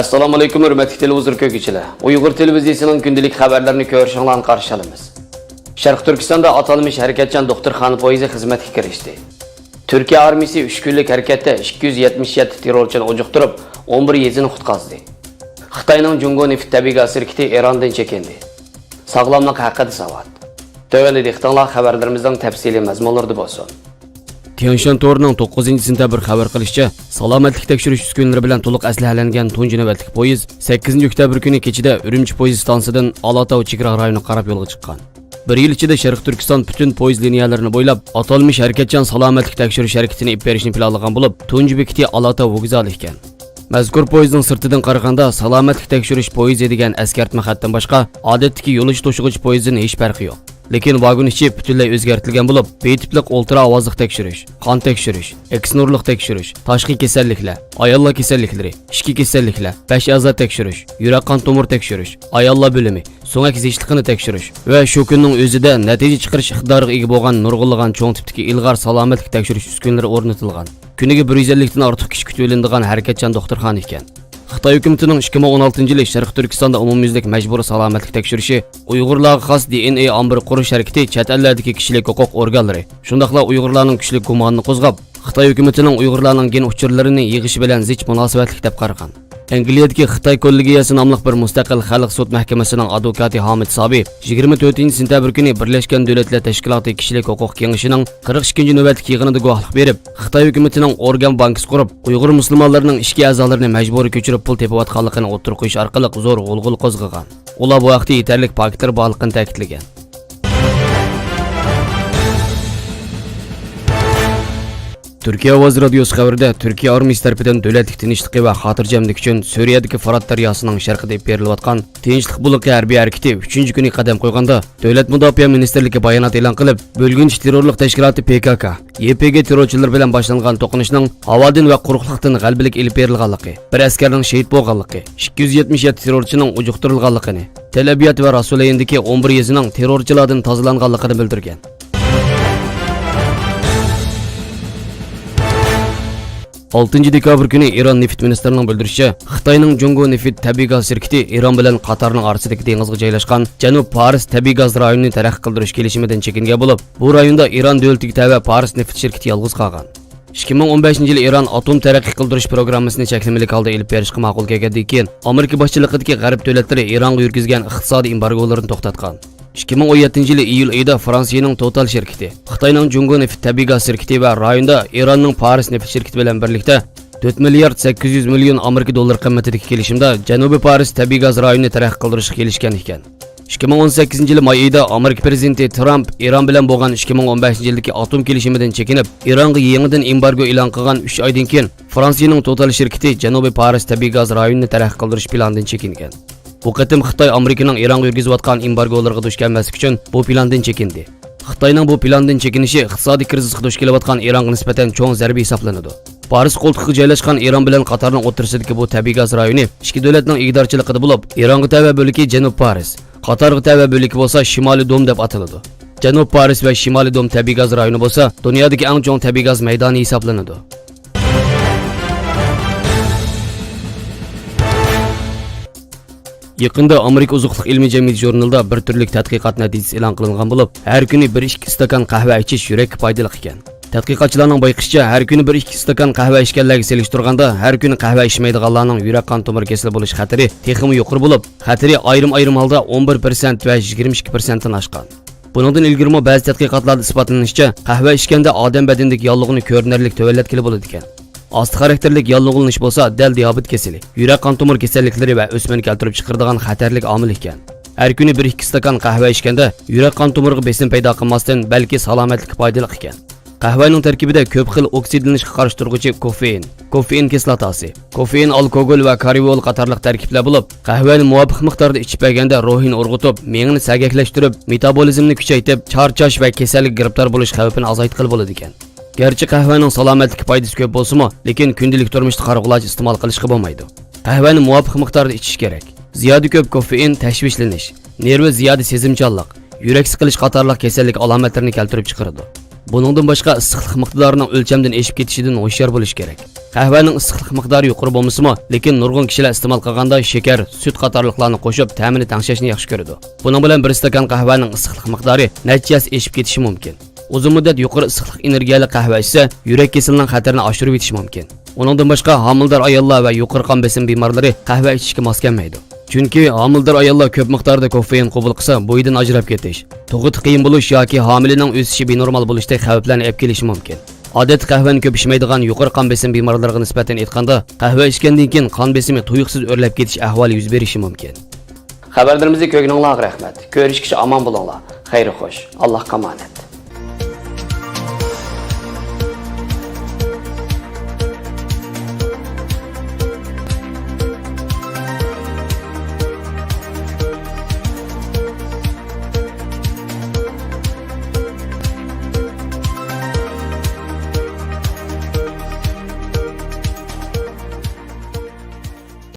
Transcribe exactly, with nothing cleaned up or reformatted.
ئەسسالامۇئەلەيكۇم، ھۆرمەتلىك تېلېۋىزور كۆرگۈچىلەر. ئۇيغۇر تېلېۋىزىيىسىنىڭ كۈندىلىك خەۋەرلىرىنى كۆرۈشۈڭلارنى قارشى ئالىمىز. شەرقىي تۈركىستاندا ئاتالمىش ھەرىكەتچان دوختۇرخانا پويىزى خىزمەتكە كىرىشتى. تۈركىيە ئارمىيىسى ئۈچ كۈنلۈك ھەرىكەتتە ئىككى يۈز يەتمىش يەتتە تېررورچىنى ئۇجۇقتۇرۇپ، ئون بىر يېزىنى قۇتقازدى. خىتاينىڭ جۇڭگو نېفىت تەبىئىي گاز شىركىتى ئىراندىن چېكىندى. ساغلاملىق ھەققىدە ساۋات. تۆۋەندە دىققىتىڭلار خەۋەرلىرىمىزنىڭ تەپسىلىي مەزمۇنلىرىدا بولسۇن. تيەنشەن تورىنىڭ توققۇزىنچى سېنتەبىر خەۋەر قىلىشىچە، سالامەتلىك تەكشۈرۈش ئۈسكۈنىلىرى بىلەن تولۇق ئەسلىھەلەنگەن تۇنجى نۆۋەتلىك پويىز سەككىزىنچى ئۆكتەبىر كۈنى كېچىدە ئۈرۈمچى پويىز ئىستانسىسىدىن ئالاتاۋ چېگرا رايونىغا قاراپ يولغا چىققان. بىر يىل ئىچىدە شەرقىي تۈركىستان پۈتۈن پويىز لىنىيەلىرىنى بويلاپ، ئاتالمىش ھەرىكەتچان سالامەتلىك تەكشۈرۈش ھەرىكىتىنى ئېلىپ بېرىشنى پىلانلىغان بولۇپ، تۇنجى بېكىتى ئالاتاۋ ۋوگزالى ئىكەن. مەزكۇر پويىزنىڭ سىرتىدىن قارىغاندا، سالامەتلىك تەكشۈرۈش پويىزى دېگەن ئەسكەرتمە خەتتىن باشقا، ئادەتتىكى يولۇچى توشۇغۇچ پويىزدىن ھېچ پەرقى يوق. لېكىن ۋاگون ئىچى پۈتۈنلەي ئۆزگەرتىلگەن بولۇپ، بى تىپلىق ئولتۇرا ئاۋازلىق تەكشۈرۈش، قان تەكشۈرۈش، ئېكس نۇرلۇق تەكشۈرۈش، تاشقى كېسەللىكلەر، ئاياللار كېسەللىكلىرى، ئىچكى كېسەللىكلەر، بەش ئەزا تەكشۈرۈش، يۈرەك قان تومۇر تەكشۈرۈش، ئاياللار بۆلۈمى، سۆڭەك زىچلىقىنى تەكشۈرۈش ۋە شۇ كۈننىڭ ئۆزىدە نەتىجە چىقىرىش ئىقتىدارىغا ئىگە بولغان نۇرغۇنلىغان چوڭ تىپتىكى ئىلغار سالامەتلىك تەكشۈرۈش ئۈسكۈنىلىرى ئورنىتىلغان، كۈنىگە بىر يۈز ئەللىكتىن ئارتۇق كىشى كۈتۈۋېلىنىدىغان ھەرىكەتچان دوختۇرخانا ئىكەن. خىتاي ھۆكۈمىتىنىڭ ئىككى مىڭ ئون ئالتىنچى يىلى شەرقىي تۈركىستاندا ئومۇميۈزلۈك مەجبۇرىي سالامەتلىك تەكشۈرۈشى ئۇيغۇرلارغا خاس دى ئېن ئېي ئامبىرى قۇرۇش ھەرىكىتى چەت ئەللەردىكى كىشىلىك ھوقۇق ئورگانلىرى، شۇنداقلا ئۇيغۇرلارنىڭ كۈچلۈك گۇمانىنى قوزغاپ، خىتاي ھۆكۈمىتىنىڭ ئۇيغۇرلارنىڭ گېن ئۇچۇرلىرىنى يىغىشى بىلەن زىچ مۇناسىۋەتلىك دەپ قارىغان. ئەنگلىيەدىكى خىتاي كوللېگىيەسى ناملىق بىر مۇستەقىل خەلق سوت مەھكىمىسىنىڭ ئادۋوكاتى ھامىت سابى يىگىرمە تۆتىنچى سېنتەبىر كۈنى بىرلەشكەن دۆلەتلەر تەشكىلاتى كىشىلىك ھوقۇق كېڭىشىنىڭ قىرىق ئىككىنچى نۆۋەتلىك يىغىنىدا گۇۋاھلىق بېرىپ، خىتاي ھۆكۈمىتىنىڭ ئورگان بانكىسى قۇرۇپ، ئۇيغۇر مۇسۇلمانلىرىنىڭ ئىچكى ئەزالىرىنى مەجبۇرىي كۆچۈرۈپ پۇل تېپىۋاتقانلىقىنى ئوتتۇرىغا قويۇش ئارقىلىق زور غۇلغۇلا قوزغىغان. ئۇلار بۇ ھەقتە يېتەرلىك پاكىتلىرى بارلىقىنى تەكىتلىگەن. تۈركىيە ئاۋازى رادىيوسى خەۋىرىدە، تۈركىيە ئارمىيىسى تەرىپىدىن دۆلەتلىك تىنچلىقى ۋە خاتىرجەملىكى ئۈچۈن سۈرىيەدىكى فۇرات دەرياسىنىڭ شەرقىدە ئېلىپ بېرىلىۋاتقان تىنچلىق بۇلىقى ھەربىي ھەرىكىتى ئۈچىنچى كۈنى قەدەم قويغاندا، دۆلەت مۇداپىئە مىنىستىرلىكى بايانات ئېلان قىلىپ، بۆلگۈنچى تېررورلۇق تەشكىلاتى پى كاكا، يې پې گې تېررورچىلىرى بىلەن باشلانغان توقۇنۇشنىڭ ھاۋادىن ۋە قۇرۇقلۇقتىن غەلىبىلىك ئېلىپ بېرىلغانلىقى، بىر ئەسكەرنىڭ شېھىت بولغانلىقى، ئىككى يۈز يەتمىش يەتتە تېررورچىنىڭ ئۇجۇقتۇرۇلغانلىقىنى، تەل ئەبياد ۋە راسۇلەيندىكى ئون بىر يېزىنىڭ تېررورچىلاردىن تازىلانغانلىقىنى بىلدۈرگەن. ئالتىنچى دېكابىر كۈنى ئىران نېفىت مىنىستىرىنىڭ بىلدۈرۈشىچە، خىتاينىڭ جۇڭگو نېفىت تەبىئىي گاز شىركىتى ئىران بىلەن قاتارنىڭ ئارىسىدىكى دېڭىزغا جايلاشقان جەنۇب پارس تەبىئىي گاز رايونىنى تەرەققىي قىلدۇرۇش كېلىشىمىدىن چېكىنگەن بولۇپ، بۇ رايوندا ئىران دۆلىتىگە تەۋە پارس نېفىت شىركىتى يالغۇز قالغان. ئىككى مىڭ ئون بەشىنچى يىلى ئىران ئاتوم تەرەققىي قىلدۇرۇش پروگراممىسىنى چەكلىمىلىك ھالدا ئېلىپ بېرىشقا ماقۇل كەلگەندىن كېيىن، ئامېرىكا باشچىلىقىدىكى غەرب دۆلەتلىرى ئىرانغا يۈرگۈزگەن ئىقتىسادىي ئېمبارگولىرىنى توختاتقان. ئىككى مىڭ ئون يەتتىنچى يىلى ئىيۇل ئېيىدا فرانسىيىنىڭ توتال شىركىتى، خىتاينىڭ جۇڭگو نېفىت تەبىئىي گاز شىركىتى ۋە رايوندا ئىراننىڭ پارس نېفىت شىركىتى بىلەن بىرلىكتە تۆت مىليارد سەككىز يۈز مىليون ئامېرىكا دوللىرى قىممىتىدىكى كېلىشىمدا جەنۇبىي پارس تەبىئىي گاز رايونىنى تەرەققىي قىلدۇرۇشقا كېلىشكەن ئىكەن. ئىككى مىڭ ئون سەككىزىنچى يىلى ماي ئايىدا ئامېرىكا پىرېزىدېنتى ترامپ ئىران بىلەن بولغان ئىككى مىڭ ئون بەشىنچى يىلدىكى ئاتوم كېلىشىمىدىن چېكىنىپ، ئىرانغا يېڭىدىن ئېمبارگو ئېلان قىلغان ئۈچ ئايدىن كېيىن، فرانسىيىنىڭ توتال شىركىتى جەنۇبىي پارس تەبىئىي گاز رايونىنى تەرەققىي قىلدۇرۇش پىلانىدىن چېكىنگەن. بۇ قېتىم خىتاي ئامېرىكىنىڭ ئىرانغا يۈرگۈزۈۋاتقان ئېمبارگولىرىغا دۇچ كەلمەسلىك ئۈچۈن بۇ پىلاندىن چېكىندى. خىتاينىڭ بۇ پىلاندىن چېكىنىشى ئىقتىسادىي كىرىزىسقا دۇچ كېلىۋاتقان ئىرانغا نىسبەتەن چوڭ زەربە ھېسابلىنىدۇ. پارس قولتۇقىغا جايلاشقان ئىران بىلەن قاتارنىڭ ئوتتۇرىسىدىكى بۇ تەبىئىي گاز رايونى ئىككى دۆلەتنىڭ ئىگىدارچىلىقىدا بولۇپ، ئىرانغا تەۋە بۆلىكى جەنۇب پارس، قاتارغا تەۋە بۆلىكى بولسا شىمالىي دوم دەپ ئاتىلىدۇ. جەنۇب پارس ۋە شىمالىي دوم تەبىئىي گاز رايونى بولسا دۇنيادىكى ئەڭ چوڭ تەبىئىي گاز مەيدانى ھېسابلىنىدۇ. يېقىندا ئامېرىكا ئوزۇقلۇق ئىلمىي جەمئىيىتى ژۇرنىلىدا بىر تۈرلۈك تەتقىقات نەتىجىسى ئېلان قىلىنغان بولۇپ، ھەر كۈنى بىر ئىككى ئىستاكان قەھۋە ئىچىش يۈرەككە پايدىلىق ئىكەن. تەتقىقاتچىلارنىڭ بايقىشىچە، ھەر كۈنى بىر ئىككى ئىستاكان قەھۋە ئىچكەنلەرگە سېلىشتۇرغاندا، ھەر كۈنى قەھۋە ئىچمەيدىغانلارنىڭ يۈرەك قان تومۇر كېسىلى بولۇش خەتىرى تېخىمۇ يۇقىرى بولۇپ، خەتىرى ئايرىم-ئايرىم ھالدا ئون بىر پىرسەنت ۋە يىگىرمە ئىككى پىرسەنتتىن ئاشقان. بۇنىڭدىن ئىلگىرىمۇ بەزى تەتقىقاتلاردا ئىسپاتلىنىشىچە، قەھۋە ئىچكەندە ئادەم بەدىنىدىكى ياللۇغىنى كۆرۈنەرلىك تۆۋەنلەتكىلى بولىدىكەن. ئاستا خاراكتېرلىك ياللۇغلىنىش بولسا دەل دىيابېت كېسىلى، يۈرەك قان تومۇر كېسەللىكلىرى ۋە ئۆسمىنى كەلتۈرۈپ چىقىرىدىغان خەتەرلىك ئامىل ئىكەن. ھەر كۈنى بىر ئىككى ئىستاكان قەھۋە ئىچكەندە يۈرەك قان تومۇرىغا بېسىم پەيدا قىلماستىن، بەلكى سالامەتلىككە پايدىلىق ئىكەن. قەھۋەنىڭ تەركىبىدە كۆپ خىل ئوكسىدلىنىشقا قارشى تۇرغۇچى كوفېئىن، كوفېئىن كىسلاتاسى، كوفېئىن ئالكوگول ۋە كارىۋول قاتارلىق تەركىبلەر بولۇپ، قەھۋەنى مۇۋاپىق مىقداردا ئىچىپ بەرگەندە روھىنى ئۇرغۇتۇپ، مېڭىنى سەگەكلەشتۈرۈپ، مېتابولىزمنى كۈچەيتىپ، چارچاش ۋە كېسەلگە گىرىپتار بولۇش خەۋپىنى ئازايتقىلى بولىدىكەن. گەرچە قەھۋەنىڭ سالامەتلىككە پايدىسى كۆپ بولسىمۇ، لېكىن كۈندىلىك تۇرمۇشتا قارىغۇلارچە ئىستېمال قىلىشقا بولمايدۇ. قەھۋەنى مۇۋاپىق مىقداردا ئىچىش كېرەك. زىيادە كۆپ كوفېئىن تەشۋىشلىنىش، نېرۋا زىيادە سېزىمچانلىق، يۈرەك سىقىلىش قاتارلىق كېسەللىك ئالامەتلىرىنى كەلتۈرۈپ چىقىرىدۇ. بۇنىڭدىن باشقا، ئىسسىقلىق مىقدارىنىڭ ئۆلچەمدىن ئېشىپ كېتىشىدىن ھوشيار بولۇش كېرەك. قەھۋەنىڭ ئىسسىقلىق مىقدارى يۇقىرى بولمىسىمۇ، لېكىن نۇرغۇن كىشىلەر ئىستېمال قىلغاندا شېكەر، سۈت قاتارلىقلارنى قوشۇپ، تەمىنى تەڭشەشنى ياخشى كۆرىدۇ. بۇنىڭ بىلەن بىر ئىستاكان قەھۋەنىڭ ئىسسىقلىق مىقدارى نەچچە ھەسسە ئېشىپ كېتىشى مۇمكىن. ئۇزۇن مۇددەت يۇقىرى ئىسسىقلىق ئېنېرگىيەلىك قەھۋە ئىچسە، يۈرەك كېسىلىنىڭ خەتىرىنى ئاشۇرۇۋېتىشى مۇمكىن. ئۇنىڭدىن باشقا، ھامىلىدار ئاياللار ۋە يۇقىرى قان بېسىم بىمارلىرى قەھۋە ئىچىشكە ماس كەلمەيدۇ. چۈنكى ھامىلىدار ئاياللار كۆپ مىقداردا كوفېئىن قوبۇل قىلسا، بويىدىن ئاجراپ كېتىش، تۇغۇتى قىيىن بولۇش ياكى ھامىلىنىڭ ئۆسۈشى بىنورمال بولۇشتەك خەۋپلەرنى ئېلىپ كېلىشى مۇمكىن. ئادەتتە قەھۋەنى كۆپ ئىچمەيدىغان يۇقىرى قان بېسىم بىمارلىرىغا نىسبەتەن ئېيتقاندا، قەھۋە ئىچكەندىن كېيىن قان بېسىمى تۇيۇقسىز ئۆرلەپ كېتىش ئەھۋالى يۈز بېرىشى مۇمكىن. خەۋەرلىرىمىزنى كۆرگىنىڭلارغا رەھمەت. كۆرۈشكىچە ئامان بولۇڭلار. خەير خوش. ئاللاھقا ئامانەت.